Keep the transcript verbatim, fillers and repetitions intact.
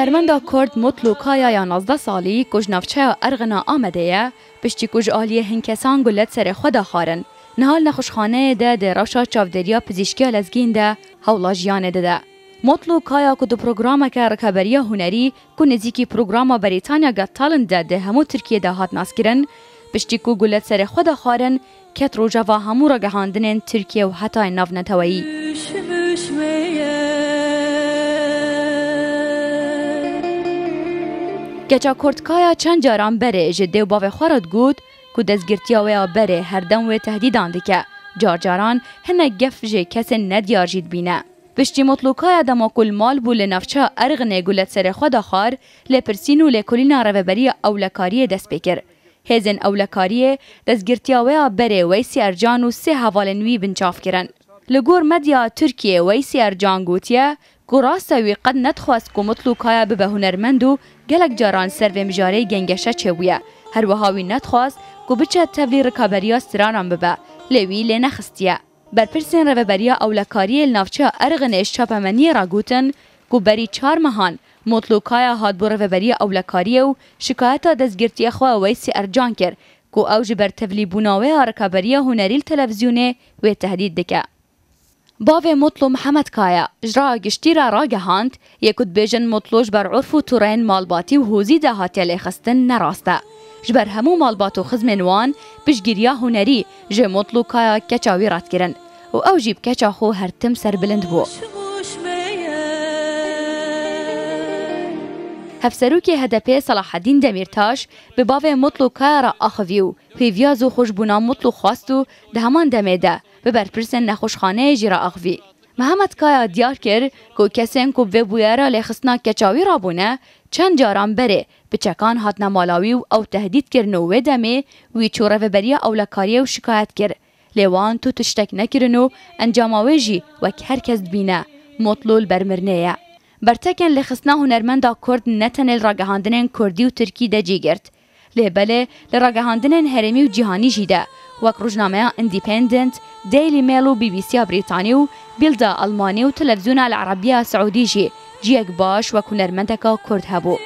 Hunermenda Kurd Mutlu Kaya ya nozdeh salî ku ji navçeya Erxina Amedê ye, piştî ku ji aliyê hin kesan gulet serê xwe de xwarin, niha li nexweşxaneyê de di rewşa çavdêriya pizîşkiya lezgîn de hewla jiyanê dide. Mutlu Kaya ku di programeke rikaberiya hunerî ku nêzîkî programa Brîtanya Got Talent de di hemû Tirkiyê de hat naskirin, piştî ku gulet serê xwe de xwarin, ket rojeva hemû ragihandinên Tirkiye û hetayên navneteweyî. Keça Kurd Kaya çend caran berê ji dê û bavê xwe re digot ku destgirtiya wê ya berê herdem wê tehdîdan dike. Car caran hinek gef ji kesên nediyar jî dibîne. Piştî Mutlu Kaya dema ku li mal bû li navçeya Erxinê gulet serê xwe de xwar, lêpirsîn û lêkolîna Rêveberiya Ewlekariyê dest pê kir. Hêzên ewlekariyê destgirtiya wê ya berê Weysî Ercan û sê hevalên wî binçav kirin. Li gor medya Tirkiyê Weysî Ercan gotiye ku rast e wî qet nedixwest ku Mutlu Kaya bibe hunermend û gelek caran li ser vê mijarê gengeşe çêbûye. Her wiha wî nedixwest ku biçe tevlî rikaberiya stranan bibe, lê wî lê nexistiye. Berpirsên Rêveberiya Ewlekariyê li navçeya Erxinê ji çapemeniyê re gotin ku berî çar mehan Mutlu Kaya hat bo Rêveberiya Ewlekariyê û şikayeta destgirtiyê xwe Weysî Ercan kir ku ew ji ber tevlîbûna wê ya rikaberiya hunerî li televîzyonê wê tehdît dike. Bavê Mutlu Mihemed Kaya ji raya giştî re ragihand, yê ku dibêjin Mutlu ji ber urf û toreyên malbatî û hozî de hatiye lêxistin ne rast e. Ji ber hemû malbat û xizmên wan piştgiriya hunerî ji Mutlu Kaya keça wî re dikirin û ew jî bi keça xwe her tim serbilind bû. Hevserokê H D P Selahedîn Demîrtaş bi bavê Mutlu Kaya re axivî û hêviya zû xweşbûna Mutlu xwest û di heman demê de bi berpirsên nexweşxaneyê jî re axivî. Mihemed Kaya diyar kir ku kesên ku bi vê bûyera lêxistina keça wî re bûne, çend caran berê bi çekan hatine mala wî û ew tehdît kirin û wê demê wî çû Rêveberiya Ewlekariyê û şikayet kir. Lê wan tu tiştek nekirin û encama wê jî wek her kes dibîne, Mutlu li ber mirinê ye. Bertekên lêxistina hunermenda Kurd ne tenê li ragihandinên Kurdî û Tirkî de cî girt. Lê belê li ragihandinên herêmî û cîhanî jî de, wek rojnameya Independent, Daily Mail û B B C ya Brîtanî û Bild a Almanî û televîzyona El Erebiya Seûdî jî ciyek baş wek hunermendeka Kurd hebû.